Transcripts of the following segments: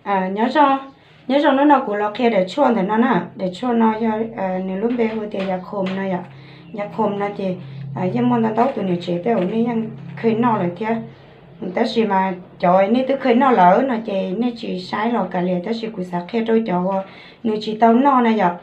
Nyob zoo, nyob zoo, hnub no kuv los qhia daim tshuaj ntawm no na. Daim tshuaj no yog, nws lub npe hu tias ya khom no yom. Ya khom no ces yeej muaj ntau ntau tus niam tsev tej uas nej yeej kheev noj lawm thiab. Tab sis mas cov nej twb kheev noj lawm no ces nej tsis saib los kav liam, tab sis kuv xav qhia rau cov uas nws tsis tau noj na yom.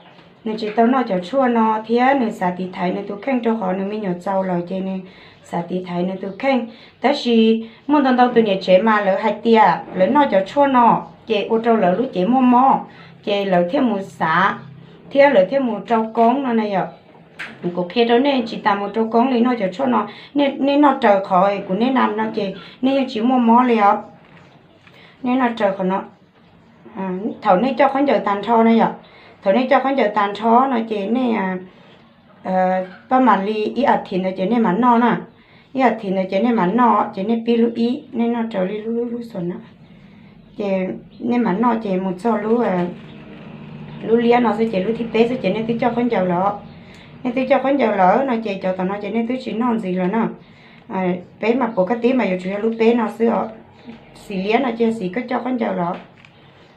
Nws tsis tau noj cov tshuaj no thiab nws xav tiv thaiv nws tus kheej rau qhov nws me nyuam txaus lawm ces nws xav tiv thaiv nws tus kheej. Tab sis muaj ntau ntau tus niam tsev mas lawv hais tias lawv noj cov tshuaj no ces ua rau lawv lub cev muaj mob, ces lawv thiaj mus xav thiab lawv thiaj mus rau koob no na yom. Kuv qhia rau nej tsis tas mus rau koob li noj cov tshuaj no. Nej noj raws qhov kuv nej nam no ces nej yeej tsis muaj mob li os. Nej noj raws qhov no. Thaum nej coj khaub ncaws tag nrho na yom, thaum nej coj khaub ncaws tag nrho no ces nej pab mam li ib as thiv ntawd ces nej mam noj na. Ib as thiv ntawd ces nej mam noj, ces nej pib lub ib, nej noj raws li lub lub lub xom no. Ces nej mam noj ces mus txog lub, lub liab no xwb ces lub thib peb xwb ces nej twb coj khaub ncaws lawm. Nej twb coj khaub ncaws lawm no ces cov tom no ces nej twb tsis noj ntxiv lawm na. Peb mas puas koj tib mas yuav tsum yog lub peb no xwb os. Xim liab no ces xim koj coj khaub ncaws lawm,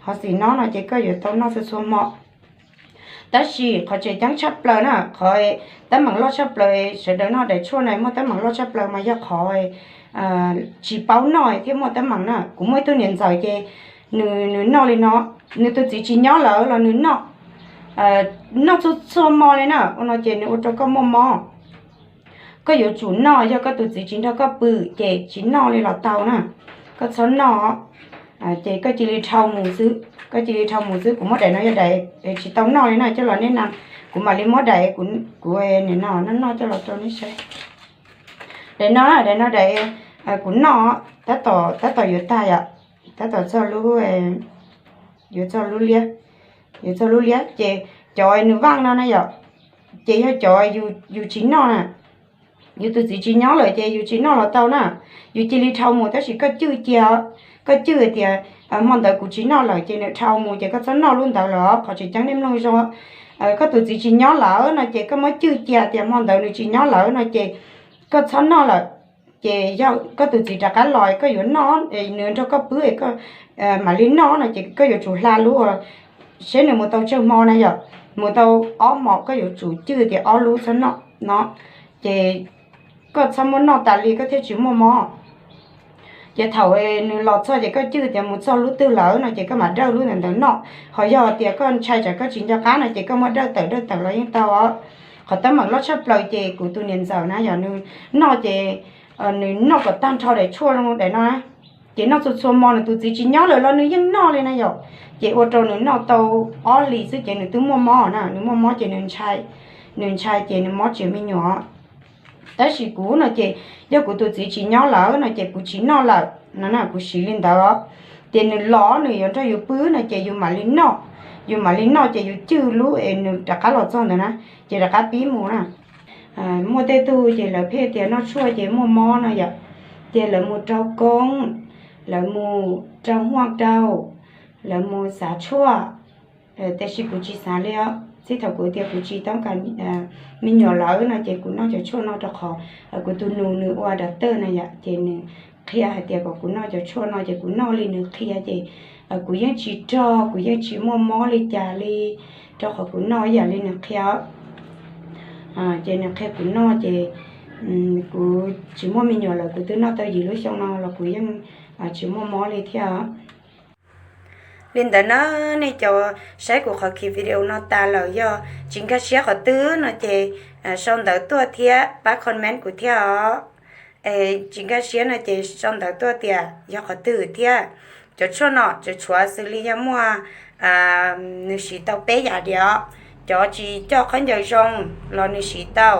ho xim no no ces koj yuav tau noj txhua txhua hmo. Tab sis qhov tseem ceeb tshaj plaws na, qhov teeb meem loj tshaj plaws sawv daws noj daim tshuaj no muaj teeb meem loj tshaj plaws mas yog qhov tsis paub noj thiaj muaj teeb meem na. Kuv muaj ib tug niam ntxawm ces nws, nws noj li no, nws tus txiv tsis nyob lawm los nws noj, noj txhua txhua hmo li na, ua no ces nws ua rau koj muaj mob. Koj yuav tsum noj, yog koj tus txiv tsis nrog koj pw ces tsis noj li los tau na. Koj txhob noj, ces koj cia li dhau mus xwb, koj cia li dhau mus xwb. Kuv muab daim no yog daim tsis tau noj li na, coj los nej na, kuv mam li muab daim kuv nim no noj noj coj los rau nej saib. Daim no, daim no daim kuv noj, tab tom, tab tom yuav tag yom, tab tom txog lub, yuav txog lub liab, yuav txog lub liab ces cov nws vaj no na yom, ces yog cov yus tsis noj na, yus tus txiv tsis nyob lawm ces yus tsis noj los tau na. Yus cia li dhau mus tab sis koj cwj cia, koj cwj tias hmo ntawd kuv tsis noj lawm ces nws dhau mus ces koj txhob noj lub ntawd lawm. Qhov tseem ceeb nej mloog zoo, koj tus txiv tsis nyob lawm no ces koj muab cwj cia tias hmo ntawd nws tsis nyob lawm no ces koj txhob noj lawm. Ces yog koj tus txiv rov qab los koj yuav noj, nws nrog koj pw es koj mam li noj no ces koj yuav tsum hla lub, seb nws mus tau tsawg hmo na yom, mus tau ob hmos koj yuav tsum cwj tias ob lub txhob noj no, ces koj txhob muab noj tas li koj thiaj tsis muaj mob. Ces thaum nws los txog ces koj cwj tias mus txog lub twg lawm no ces koj mam dawj lub ntawd ntawd noj. Ho yog tias koj ntshai tsam koj tsis nco qab no ces koj muab dawj tawm dawj tawm los yeej tau os. Qhov teeb meem loj tshaj plaws ces kuv tus niam ntxawm na yog nws noj ces nws noj kom tag nrho daim tshuaj zoo daim no na, ces noj txhua txhua hmo, nws tus txiv tsis nyob lawm los nws yeej noj li na yom. Ces ua rau nws noj tau ob hlis xwb ces nws twb muaj mob na, nws muaj mob ces nws ntshai, nws ntshai ces nws mob tsis me nyuam. Tab sis kuv no ces yog kuv tus txiv tsis nyob lawm no ces kuv tsis noj lawm no na, kuv siv li ntawd. Ces nws los nws yuav nrog yus pw no ces yus mam li noj, yus mam li noj ces yus cwj lub es nws rov qab los txog ntawd na, ces rov qab pib mus na. Muaj tej tug ces lawv pheej tias noj tshuaj ces muaj mob no yom, ces lawv mus rau koob, lawv mus rau huaj rau, lawv mus xav tshuaj. Tiam sis kuv tsis xav li os. Txij thaum kuv tias kuv tsis toob kas me nyuam lawm no ces kuv noj cov tshuaj no rau qhov kuv tus nus nws ua doctor na yom, ces nws qhia hais tias kom kuv noj cov tshuaj no ces kuv noj li nws qhia ces kuv yeej tsis rog, kuv yeej tsis muaj mob li cas li, rau qhov kuv noj ib yam li nws qhia. Ces nws qhia kuv noj ces kuv tsis muaj me nyuam lawm, kuv twb noj tau yim lub xyoo no los kuv yeej tsis muaj mob li thiab. Li ntawd na, nej cov saib kuv qhov khi video no tas lawm yog tsis nkag siab qhov twg no ces sau ntawv tuaj thiab pab comment kuv thiab os. Tsis nkag siab no ces sau ntawv tuaj tias yog qhov twg thiab. Cov tshuaj no tseem tshuav xws li yog muaj, nws siv tau peb yam diam. Cov tsis coj khaub ncaws zoo los nws siv tau.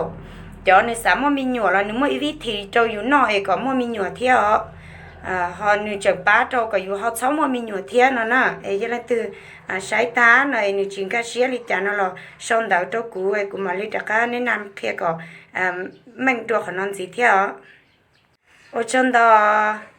Cov nws xav muaj me nyuam los nws muaj ib vib thim rau yus noj es kom muaj me nyuam thiab os. Ho nws tseem pab rau kom yus ho txhob muaj me nyuam thiab no na. Es yog leej twg saib tag no es nws tsis nkag siab li cas no los sau ntawv rau kuv, kuv mam li rov qab neb na qhia kom meej dua qhov no ntxiv thiab os. Ua tsaug ntau.